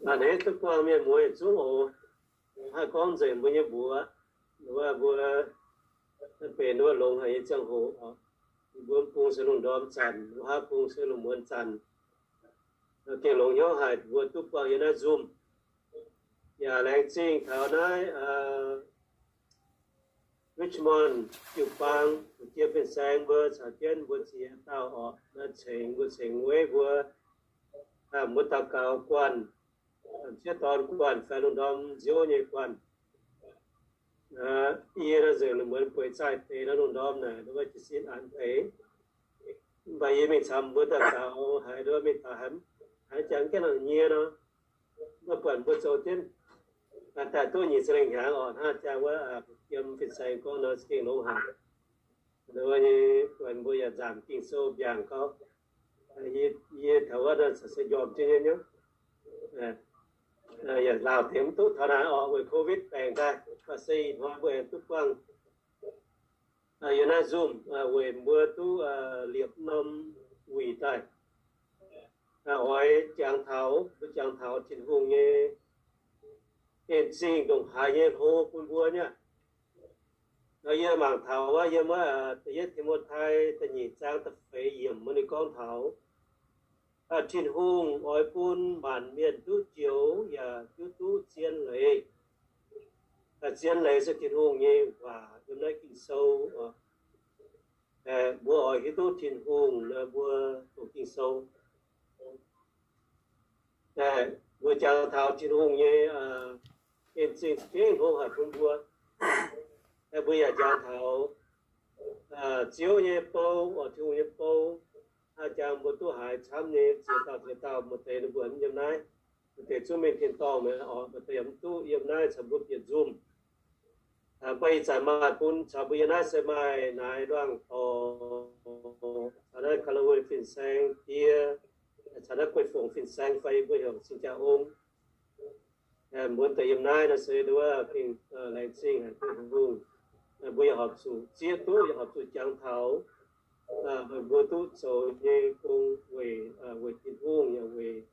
Hneiv duqv buangh mienh muoz yietc zungv oc. Haih gorngv nzengc mbuo nyei mbuox, mbuo, mbuo benx wuov longx haic nyei ziangh hoc oc. Mbuo bung se lungh ndorm zanc, mbuo haav bung se lungh muonz zanc. Gengh longx hnyouv haic mbuo duqv buangh yiem naaiv Zoom. Yaac laengz zingh taux naaiv Richmond jiu-baang, fu'jueiv fin-saeng mbuo caux jienv mbuo ziex dauh oc, naaiv cengx mbuo cengx weiv mbuo, mbuo daux gaux guanh, sieqv dorn guanh fai lungh ndorm nziouv nyei guanh. Yie naaiv nzengc lungh muonz bueix zaaih deix naaiv lungh ndorm naaic, nduov jiez sin an deix. Mv baac yie mingh camx mbuo daux gaux haiz nduov mingh taux haiz, haiz jangx jienv nyie nor, mv baac buatc mbuo zoux jienv daaih duqv nyic ziepc lengh hnyangx oc. Hnangv jangx wuov fu'jueiv fin-saeng gorngv nor, gengh longx haic. Nduov nyei buatc mbuo yaac nzaamc Ging-Sou mbiaangc gau. Yie taux wuov se njormh jienv nyei, yaac laauh deix mv duqv taux naaic oc, weic Covid baengc daaih. Mv baac se ih hnoi mbuo aengx duqv buangh yiem naaiv Zoom weic mbuo duqv liepc norm wuic daaih oix jangx taux, mbuo jangx taux Tin-Hungh nyei en zingh ndongc haaix nyei hlo bun mbuo nyei. Nor yie mangc taux wuov yiem wuov Da'yietv Ti^mo^tai da'nyeic zaang da'feix yiemc wuov ninh gorngv taux, Tin-Hungh oix bun maanc mienh duqv njoux yaac hiuv duqv zien leiz. Zien leiz se Tin-Hungh nyei waac yiem naaiv Ging-Sou. Mbuo oix hiuv duqv Tin-Hungh nor, mbuo doqc Ging-Sou, mbuo jangx taux Tin-Hungh nyei en zingh gengh hlo haic bun mbuo. Mbuo yaac jangx taux Ziouv nyei bou, oc, Tin-Hungh nyei bou. Hnangv jangx mbuo duqv haiz camv nyei, ziex dauh ziex dauh, maaih deix ninh mbuo mv yiem naaiv, maaih deix zungv mingh tin-dorngh mi'aqv, maaih deix yaac mv duqv yiem naaiv caux mbuo bieqc Zoom. Mv baac ih zanc maaih bun caux mbuo yiem naaiv se maaih naaiv Luangh Dorc, caux naaiv Colorway fin-saeng die, caux naaiv Guei Fongc fin-saeng fai yie mbuo heuc Sin Jaa Ong. Mbuo deix yiem naaiv nor se nduov gengh laengz zingh haic Tin-Hungh. Mbuo yaac horpc zuqc zieqv duqv, yaac horpc zuqc jangx taux mbuo duqv zoux nyei gong weic, weic Tin-Hungh yaac weic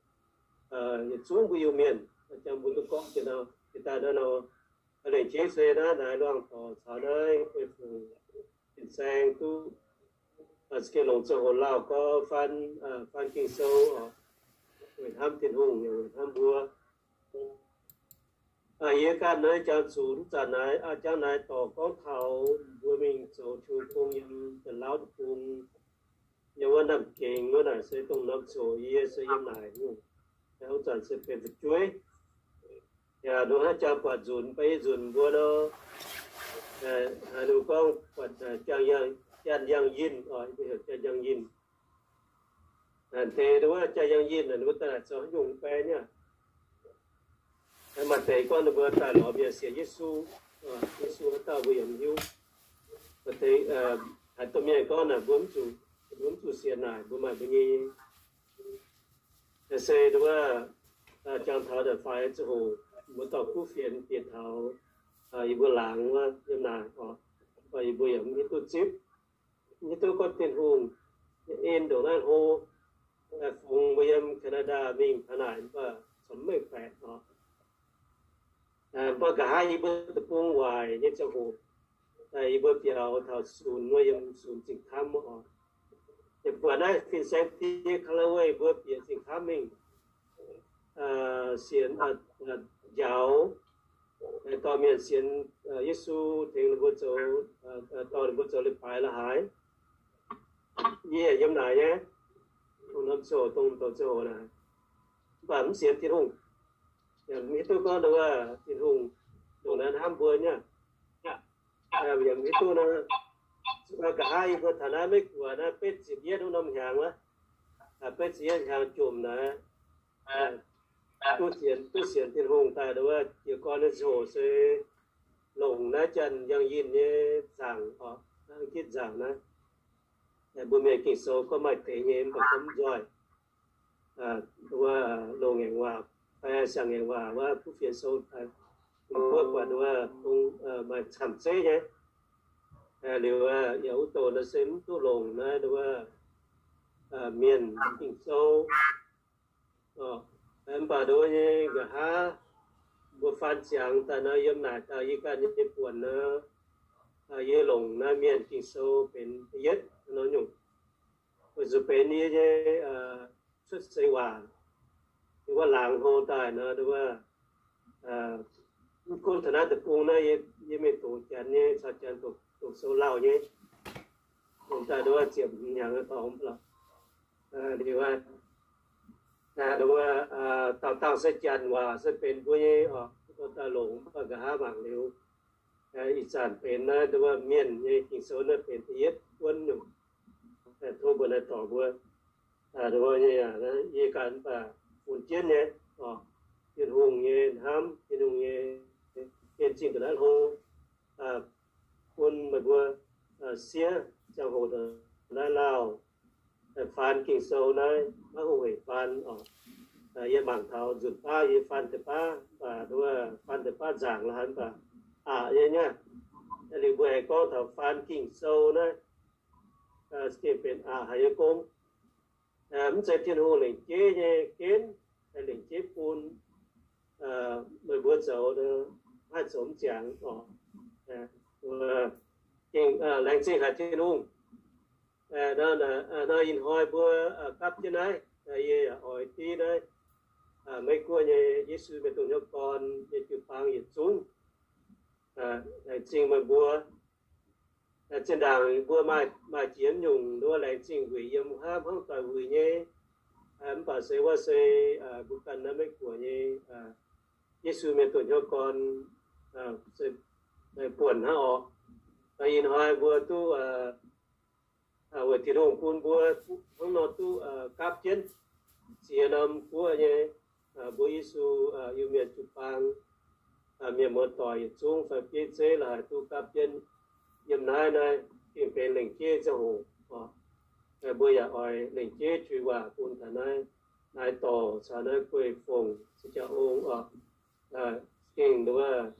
yietc zungv mbuo Iu-Mienh, jangx mbuo duqv gorngv jiex daaih naaiv nor. Lengc jeiv se naaiv naaiv Luangh Dorc caux naaiv Guei Fongc fin-saeng duqv za'gengh longc ziangh hoc lauh gorx faan, faan Ging-Sou, weic hnamv Tin-Hungh yaac weic hnamv mbuo. Yie ganh naaiv jangx zuqc mv zanc naaiv, jangx naaiv dorc gorngv taux mbuo mingh zoux Tin-Hungh gong yiem Janx-Lauv deic-bung, yiem wuov Namh Gengx wuov naaic se dongh norm coc yie se yiem naaic nyungc. Mv zanc se benx fu'jueiv. Yaac nduov hnangv jangx buatc nzunc, ba'gi nzunc mbuo nor, haaix nor gorngv buatc Janx Yangh Yinh, oc, mbuo heuc Janx Yangh Yinh. Deix nduov Janx Yangh Yinh mbuo daaih zoux haaix nyungc baeng nyei? Maaih deix gorngv ninh mbuo daaih lorz mienh sienx Yesu, Yesu haaix dauh mbuo yaac mv hiuv. Maaih deix haaix dauh mienh gorngv naaic mbuo mv zuqc, mbuo mv zuqc sienx naaic, mbuo maaih mbuo nyei. Se nduov jangx taux daaih faix ziangh hoc, mbuo dorh kuv fienx bieqc taux yie mbuo laangz wuov yiem naaic oc, yie mbuo yaac mv hiuv duqv zipv, mv hiuv duqv gorngv Tin-Hungh nyei en ndongc naaiv hlo. Fungx mbuo yiem Canada mingh taux naaic mv baac corc mv mengh baeqc oc. Mv baac nqa'haav yie mbuo deic-bung waaic nyei ziangh hoc, yie mbuo biaux taux sunx wuov, yiem sunx zingh kamv oc. Yaac buatc naaiv fin-saeng die Colorway mbuo bieqc zingh kamv mingh sienx, njaaux dorh mienh sienx Yesu, tengx ninh mbuo zoux, dorh ninh mbuo zoux leiz-baaix la'haaix. Yie yiem naaic nyei, dongh norm ziangh hoc, dongh, dongh ziangh hoc naaic, mv baac mv sienx Tin-Hungh. Yaac mv hiuv duqv gorngv nduov Tin-Hungh ndongc naaiv hnamv mbuo nyei. Yaac mv hiuv duqv nor, nqa'haav yie mbuo taux naaiv Meiv Guoqv naaiv betv ziepc yietv wuov norm hnyangx wuov, betv ziepc yietv hnyangx jomc naaic, duqv sienx, duqv sienx Tin-Hungh daaih nduov jiez gorn nyei ziangh hoc se longc naaiv Janx Yangh Yinh nyei nzaangc oc, naaiv Gitv nzaangc naaiv. Mbuo mienh Ging-Sou gorngv maaih deix nyei mv baac gorngv mv nzoih. Wuov loz-ngaengc waac, siang-ngaengc waac wuov kuv fienx sou, mbuo buatc wuov dongh maaih camv zeiv nyei. Liuz yaac wuov douh naaiv se mv duqv longc naaiv wuov mienh Ging-Sou. Mv baac nduov nyei nqa'haav mbuo faan ziangx daaih nor, yiem naaic dauh yie ganh nyei buonc nor, yie longc naaiv Mienh Ging-Sou benx da'yietv nor nyungc. Weic zuqc benx yie nyei cuotv seix waac, yie wuov laangz hlo daaih nor, mv gunv taux naaiv deic-bung naaiv, yie mingh doqc Janx nyei, caux Janx doqc sou lauh nyei, longc daaih nduov ziepc hnyangx dorngx lorqc. Liuz, dauh dangh se Janx waac se benx mbuo nyei oc, daaih longc mv baac nqa'haav mangc liuz, ih zanc benx naaiv nduov Mienh nyei Ging-Sou naaiv benx da'yietv buonv nyungc. Tov mbuo naaiv dorngc mbuo, yie ganh mv baac funx jienv nyei oc, Tin-Hungh nyei hnamv, Tin-Hungh nyei en zingh ga'naaiv hlo bun meih mbuo siev ziangh hoc naaiv lauh faan Ging-Sou naaiv maiv hungh heic faan oc. Yie mangc taux nzunc baav yie faan deix baav, mv baac nduov faan deix baav nzaangc la'haaix mv baac aqc nyei nyei. Liuz mbuo aengx gorngv taux faan Ging-Sou naaiv, gengh benx aqc haic nyei gong. Mv zeiz Tin-Hungh lengc jeiv nyei genv, lengc jeiv bun meih mbuo zoux, haih zoux mv ziangx oc. Gengh laengz zingh haic Tin-Hungh. Nor ih hnoi mbuo gapv jienv naaiv, yie yaac oix div naaiv, Meiv Guoqv nyei Yesu Mienh Donh Hnyouv Gorn nyei jiu-baang yietc zungv. Laengz zingh meih mbuo. Zinh ndaangc mbuo maaih jiex nyungc nduov laengz zingh wuic yiem haav hnangv doic wuic nyei, mv baac se wuov se mbuo ganh naaiv Meiv Guoqv nyei Yesu Mienh Donh Hnyouv Gorn buonc hnangv oc. Ih hnoi mbuo duqv weic Tin-Hungh bun mbuo hnangv nor duqv gapv jienv ziex norm guoqv nyei, mbuo Yesu Iu-Mienh jiu-baang, mienh muoz-doic yietc zungv fai bieiv zeiv la'haaix duqv gapv jienv yiem naaiv naaiv, gengh benx lengc jeiv ziangh hoc. Mbuo yaac oix lengc jeiv juix waac bun taux naaiv, naaiv dorc caux naaiv guei fongc se jaax ong oc. Gengh nduov,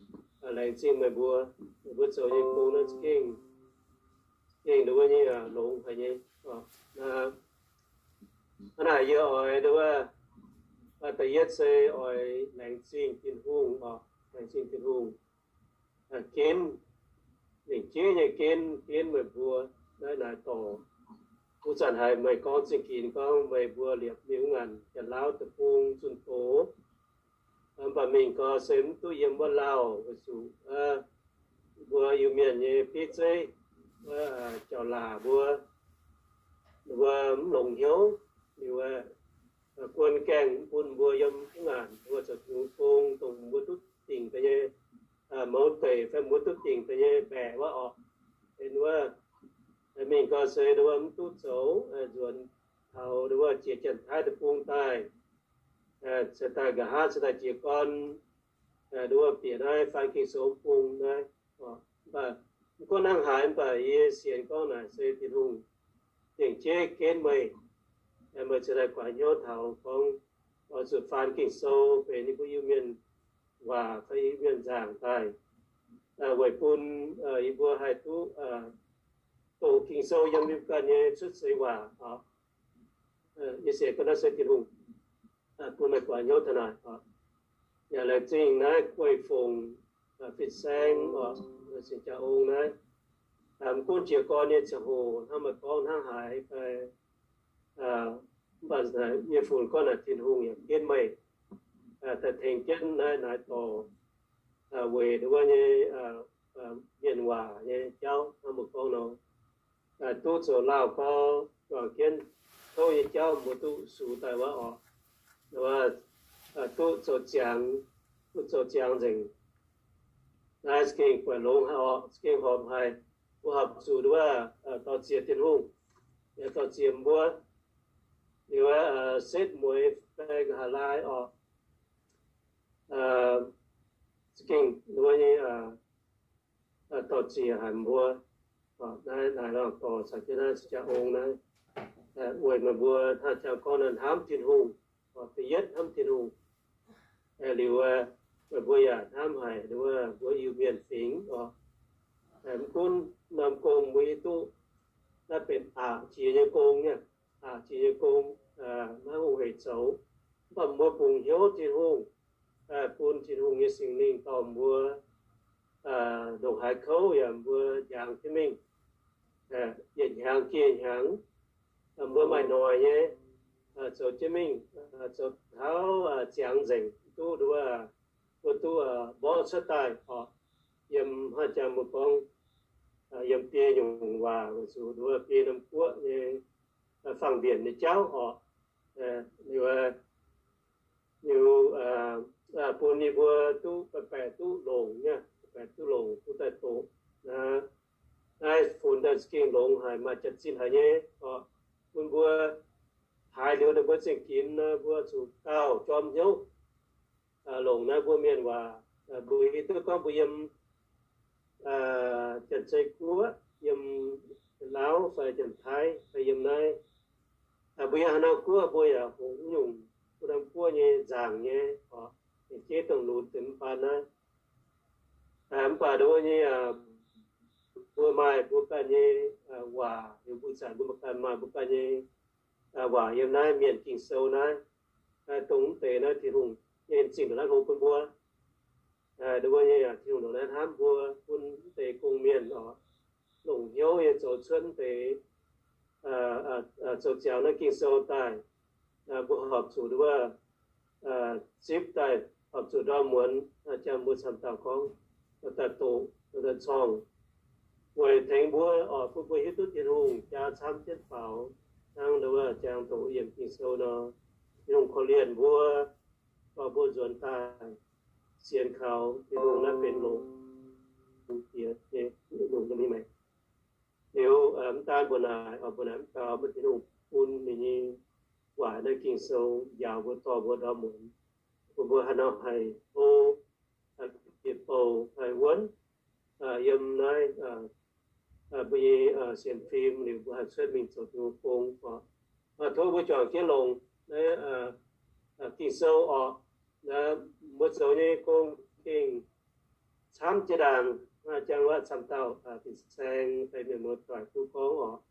laengz zingh meih mbuo, meih mbuo zoux nyei gong naaiv za'gengh, gengh nduov nyei longx haic nyei. Hnangv naaic yie oix nduov, da'yietv se oix laengz zingh Tin-Hungh oc, laengz zingh Tin-Hungh genv, lengc jeiv nyei genv, genv meih mbuo naaiv naaiv dorc. Wuov zanc haiz meih gorngv zingh ginx gorngv meih mbuo liepc mingh wuov ngaanc Janx-Lauv deic-bung zunh doz, mv baac mingh gau se mv duqv yiem wuov lauh weic zuqc mbuo Iu-Mienh nyei bieiv zeiv, wuov jauv-laac mbuo, mbuo mv longx hnyouv, liuz guon gaengh mv bun mbuo yiem wuov ngaanc mbuo zoux Tin-Hungh gong dongh mbuo duqv dingc daaih nyei mouz deic fai mbuo duqv dingc daaih nyei mbaeqc wuov orqc. Benx wuov mingh gau se nduov mv duqv zoux nzuonx taux nduov jiex Janx-Taiv deic-bung daaih, cingx daaih nqa'haav cingx daaih jiez gorn nduov bieqc naaiv faan Ging-Sou bung naaiv. Mv baac mv gunv hnangv haaix, mv baac yie sienx gorngv naaic se Tin-Hungh lengc jeiv genv meih, meih cingx daaih guaix hnyouv taux gorngv oix zuqc faan Ging-Sou benx ninh mbuo Iu-Mienh waac fai Iu-Mienh nzaangc daaih, weic bun yie mbuo haih duqv doqc Ging-Sou yiem yie mbuo ganh nyei cuotv seix waac oc. Yie sienx gorngv naaiv se Tin-Hungh bun meih guaix hnyouv taux naaic oc. Yaac laengz zingh naaiv guei fongc, fin-saeng oc, cingx jaa ong naaiv. Mv gunv jiez gorn nyei ziangh hoc hnangv meih gorngv hnangv haaix fai, mv baac yie funx gorngv naaic Tin-Hungh yaac genv meih daaih tengx jienv naaiv naaiv dorc weic nduov nyei mienh waac nyei jauv hnangv meih gorngv nor, duqv zoux lauh gau, juangc jienv tov nyei jauv mbuo duqv sux daaih wuov orqc. Duqv zoux ziangx, duqv zoux ziangx nzengc. Naaiv za'gengh guaix longx haic orqc, za'gengh horpc haic. Mbuo horpc zuqc nduov dorh ziex Tin-Hungh, yaac dorh ziex mbuo, liuz setv mueiz fai nqa'haav laai orqc. Za'gengh nduov nyei dorh ziex haic mbuo. Naaiv naaic lorngh dorc caux jienv naaiv se jaa ong naaiv, weic meih mbuo hnangv jangx gorngv naaiv hnamv Tin-Hungh, da'yietv hnamv Tin-Hungh. Liuz meih mbuo yaac hnamv haic nduov mbuo Iu-Mienh fingx orqc. Mv gunv norm gong mbuo yie duqv, naaiv benx aqc jiex nyei gong nyei, aqc jiex nyei gong, maiv hungh heic zoux. Mv baac mbuo bungx hnyouv Tin-Hungh, bun Tin-Hungh nyei Singx Lingh dorh mbuo ndongc haaix kouv yaac mbuo njangx jienv mingh, yietc hnyangx geh hnyangx, mbuo maaih noic nyei zoux jienv mingh, zoux taux ziangx nzengc duqv nduov, mbuo duqv mborqv cuotv daaih orqc. Yiem haaix jangx mbuo gorngv, yiem biei nyungc waac weic zuqc nduov biei norm guoqv nyei fangx mbienc nyei jauv orqc. Liuz, liuz bun ninh mbuo duqv baeqc baeqc duqv longc nyei, baeqc baeqc duqv longc duqv daaih doqc. Naaiv funx daaih za'gengh longx haic, maaih jaax-zinh haic nyei orqc. Bun mbuo haiz liuz ninh mbuo zengc ginx nor, mbuo zuqc daauh jorm hnyouv longc naaiv mbuo mienh waac. Mbuo hiuv duqv gorngv mbuo yiem Janx-Zei Guoqv, yiem Janx-Lauv fai Janx-Taiv fai yiem naaiv, mbuo yiem haaix norm guoqv mbuo yaac hoqc nyungc mbuo norm guoqv nyei nzaangc nyei orqc, jeiv dongh lunx deix mv baac naaiv. Mv baac nduov nyei, mbuo maaih mbuo ganh nyei waac, liuz mbuo zanc mbuo ganh maaih mbuo ganh nyei waac yiem naaiv Mienh Ging-Sou naaiv, dongh mv deix naaiv Tin-Hungh nyei zingh ndongc naaiv hlo bun mbuo. Nduov nyei, Tin-Hungh ndongc naaiv hnamv mbuo, bun mv deix gong-mienh orqc, longc hnyouv nyei zoux cuotv mv deix, zoux ziangx naaiv Ging-Sou daaih. Mbuo horpc zuqc nduov zipv daaih, horpc zuqc ndorm muonz, jangx mbuo camv dauh gorngv, daaih doqc, daaih corngh, weic tengx mbuo orqc, bun mbuo hiuv duqv Tin-Hungh jaa camv jienv faaux, hnangv nduov jangx doqc yiem Ging-Sou nor. Tin-Hungh korv-lienh mbuo, dorh mbuo nzuonx daaih sienx kaux Tin-Hungh naaiv benx longx diex nyei longx nyei maengc. Liuz mv daan mbuo naaic, mbuo naaic mv gaux, mv Tin-Hungh bun ninh nyei waac naaiv Ging-Sou njaaux mbuo, dorh mbuo ndorm muonz, bun mbuo haaix nor haih hlo, haih bieqc bouc, haih wuonv yiem naaiv mbuo nyei sienx fim liuz, mbuo haih cuotv mingh zoux Tin-Hungh gong orqc. Tov mbuo juangc jienv longc naaiv Ging-Sou orqc. Mbuo zoux nyei gong gengh camv jiex ndaangc, jangx waac camv dauh fin-saeng fai mienh muoz-doic duqv gorngv orqc,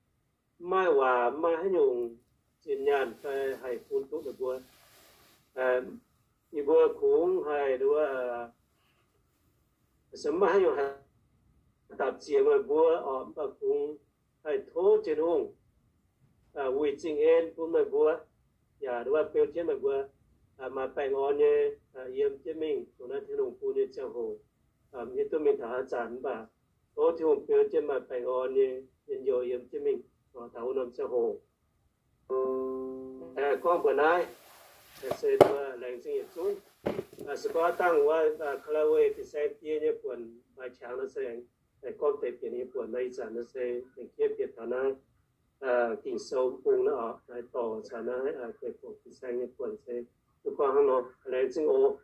mv maaih waac, mv maaih haaix nyungc zinh nyaanh fai haih bun duqv meih mbuo. Yie mbuo kungx haih nduov, se mv maaih haaix nyungc haih dapc ziec meih mbuo orqc, mv baac kungx haih tov Tin-Hungh wuic zingh en bun meih mbuo, yaac nduov beu jienv meih mbuo maaih baengh orn nyei yiem jienv mingh dongh naaiv Tin-Hungh bun nyei ziangh hoc, hiuv duqv mingh taux haaix zanc, mv baac tov Tin-Hungh beu jienv maaih baengh orn nyei njien-youh yiem jienv mingh taux wuov norm ziangh hoc. Gorngv mbuox naaiv, se mbuo laengz zingh yietc zungv. Se gorngv dangh wuov Kalawe fin-saeng die nyei buonc maaih qangx nor se, gorngv deix bieqc nyei buonc nor, ih zanc nor se laengz jiex bieqc taux naaiv Ging-Sou bung naaiv orqc, naaiv dorh caux naaiv deix buonc fin-saeng nyei buonc se duqv gorngv hnangv nor. Laengz zingh oc.